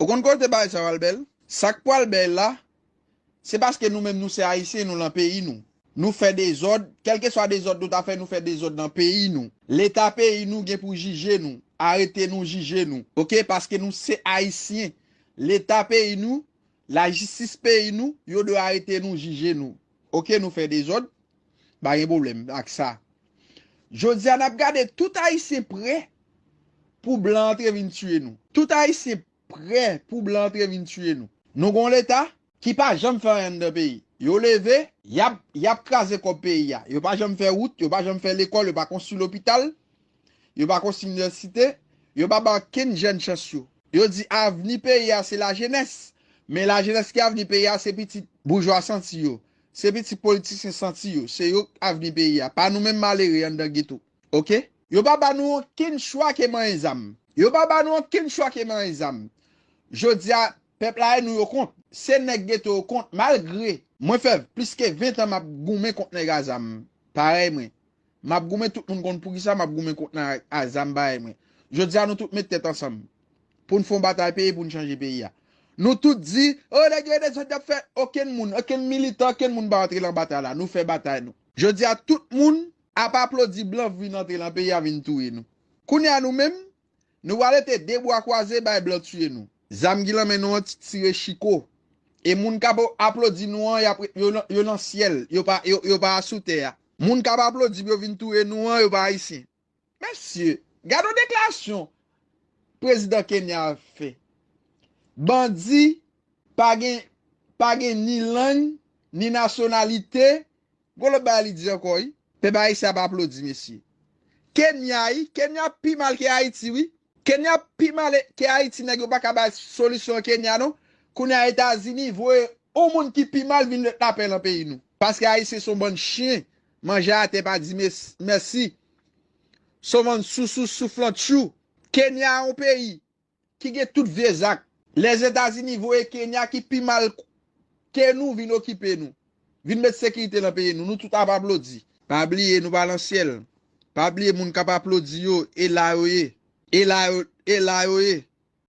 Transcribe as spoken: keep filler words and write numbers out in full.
Konn kote bagay sa pral bèl? Sa k pral bèl la, se paske nou menm nou se Ayisyen, nou lan peyi nou. Nou fè dezòd, kèlkeswa dezòd nou ta fè, nou fè dezòd nan peyi nou. Leta peyi nou gen pou jije nou, arete nou, jije nou. Oke, paske nou se Ayisyen. Leta peyi nou, lajistis peyi nou, yo dwe arete nou, jije nou. Oke, nou fè dezòd, pa gen pwoblèm ak sa. Jodi a, n ap gade tout Ayisyen prè pou blan antre vin tiye nou. Tout Ayisyen prè pou blan antre vin tiye nou. Nou gon leta ki pa janm fè anyen anndan peyi. Yo leve, y ap, y ap kraze kòb peyi a. Yo pa janm fè wout, yo pa janm fè lekòl, yo pa konstwi lopital, yo pa konstwi inivèsite, yo pa ba okenn jèn chans yo. Yo di avni peyi a se lajenès, men lajenès ki avni peyi a se pitit boujwa santi yo, se pitit politisyen santi yo, se yo avni peyi a, pa nou menm malere anndan geto. Oke? Yo pa ba nou okenn chwa ke manyen zam. Yo pa ba nou okenn chwa ke manyen zam. Jodi a, pèp la e nou yo kont. Se nèg geto yo kont, malgre mwen fè plis ke ven tan m ap goumen kont nèg a zam. Parèy mwen. M ap goumen, tout moun konn poukisa m ap goumen kont nèg a zam parèy mwen. Jodi a, nou tout met tèt ansanm. Pou n fè yon batay peyi, pou n chanje peyi a. Nou tout di, o, nèg yo e dezòd y ap fè. Okenn moun, okenn militan, okenn moun pa antre lan batay la. Nou fè batay nou. Jodi a, tout moun ap aplodi blan vin antre lan peyi a, vin touye nou. Kounye a, nou menm, nou pral rete de bra kwaze bay blan tiye nou. Zam ki lan men nou an ti tire chiko. E moun k ap aplodi nou an, y ap, yo, nan- yo nan syèl, yo pa, yo, yo pa asou tè a. Moun k ap aplodi pou yo vin touye nou an, yo pa ayisyen. Mesye, gade yon deklarasyon prezidan Kenya a fè. Bandi pa gen, pa gen ni lang, ni nasyonalite. Gon lòt bagay li di ankò, wi. Pèp ayisyen ap aplodi, mesye. Kenya, wi. Kenya pi mal ke Ayiti, wi. Kenya pi mal ke Ayiti, nèg yo pa ka bay solisyon Kenya, non. Kounye a Etazini voye yon moun ki pi mal vin met lapè lan peyi nou. Paske Ayisyen se yon bann chen, manje atè pa di mes- mèsi. Se yon bann sousou souflantchou. Kenya yon peyi ki gen tout vye zak. Lèzetazini voye Kenya ki pi mal ke nou vin okipe nou. Vin met sekirite lan peyi nou. Nou tout ap aplodi. Pa bliye nou pa lan syèl. Pa bliye moun k ap aplodi yo, e la yo ye. E la yo, e la yo ye.